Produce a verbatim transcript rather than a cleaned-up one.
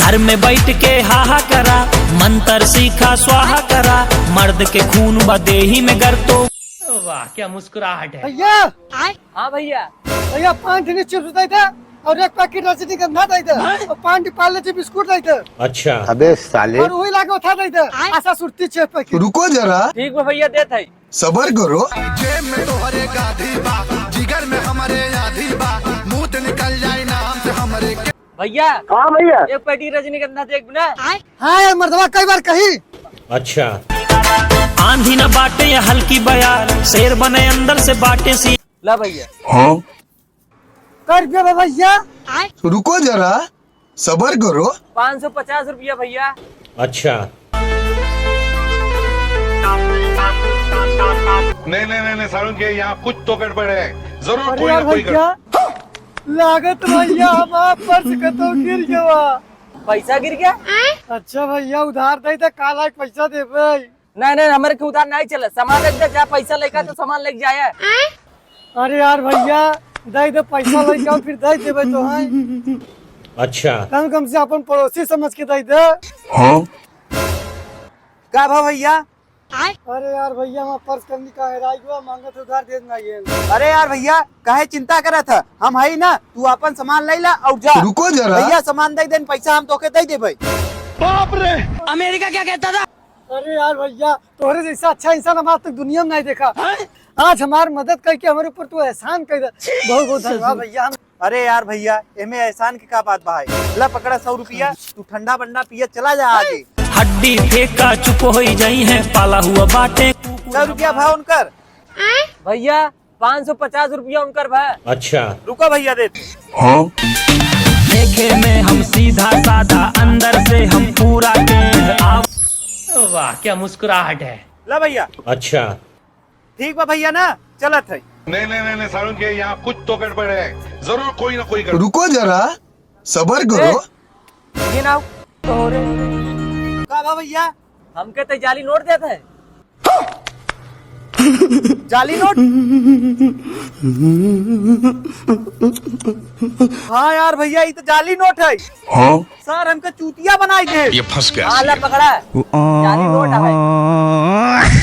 घर में बैठ के हाहा करा, मंत्र सीखा स्वाहा करा, मर्द के खून बा देही में गर तो। वाह, क्या मुस्कुराहट है। भैया, हाँ भैया। भैया, पाँच ठेनी चिप्स दे दे और एक पैकेट रजनीगंधा दे दे और पाँच ठे पार्ले जी बिस्कुट दे दे। अच्छा। अबे साले। और वही लागे उठा दे दे। आशा सुरती छह पैकेट। रुको जरा। ठीक बा भैया, देत है। सबर करो। जेब में तोहरे गाधी बा, जिगर में हमरे आधी बा, मूत निकल जाए नाम से हमरे के। भैया। हाँ भैया। एक पैकेट रजनीगंधा देख ना। हाँ यार मर्दवा, कई बार कही। अच्छा। आंधी न बाटे या हल्की बयार, शेर बने अंदर से बाटे सी। ला भैया। हाँ। कर दे भैया। रुको जरा, सबर करो। पाँच सौ पचास रुपया भैया। अच्छा। नहीं, नहीं, नहीं, नहीं, सारुण के यहाँ कुछ तो गड़बड़ है। जरूर अरे कोई ना यार कोई भैया, गड़बड़। लागत भैया हमार पर्स कतो गिर गवा। पैसा गिर गया? अच्छा भैया, उधार दे दे, काल आके पैसा देबे। नहीं, नहीं, हमरे के उधार नहीं चले। सामान लेके जा, जा पैसा लेके आ, तो सामान लेके जाए। अरे यार भैया, दे दे पैसा लेके आओ, फिर दे देबे तो है। अच्छा। कम कम से अपन पड़ोसी समझ के दे दे। हाँ। का भा भैया? अरे यार भैया, हमार पर्स कहीं का हेराई गवा, मांगत उधार देत नहीं है। अरे यार भैया, काहे चिंता करत है? हम हई ना, तू अपन सामान ले ला और जा। रुको जरा। भैया, सामान दे देन, पैसा हम तोके दे देबे। बाप रे! अमेरिका क्या कहता था? अरे यार भैया, तोहरे जैसा अच्छा इंसान हम आज तक दुनिया में नहीं देखा। आज हमार मदद करके हमारे ऊपर तू एहसान कर दे। बहुत बहुत धन्यवाद भैया। हम अरे यार भैया, एमे एहसान के का बात बा? ला पकड़ा सौ रुपया, तू ठंडा बंडा पिया चला जा आगे। हड्डी फेंका चुप होई जाई है, पाला हुआ बाटे। सौ रुपया भा उनकर। भैया, पाँच सौ पचास रुपया उनकर भा। अच्छा। रुको भैया, देत। हाँ। देखे में हम सीधा साधा, अंदर से हम पूरा टेढ़। आप वाह, क्या मुस्कुराहट है। ला भैया। अच्छा। ठीक बा भैया ना, चलत है। नहीं, नहीं, नहीं, नहीं, सारुण के यहाँ कुछ तो गड़बड़ है, जरूर कोई ना कोई गड़बड़। रुको जरा, सबर करो। ए, ये ना। का बा भैया? हमके तो जाली नोट देत है। जाली नोट? हाँ यार भैया, ये तो जाली नोट है। हाँ। सर, हमके चूतिया बनाई दे। ये फंस गया आला सीएम। पकड़ा। जाली नोट है।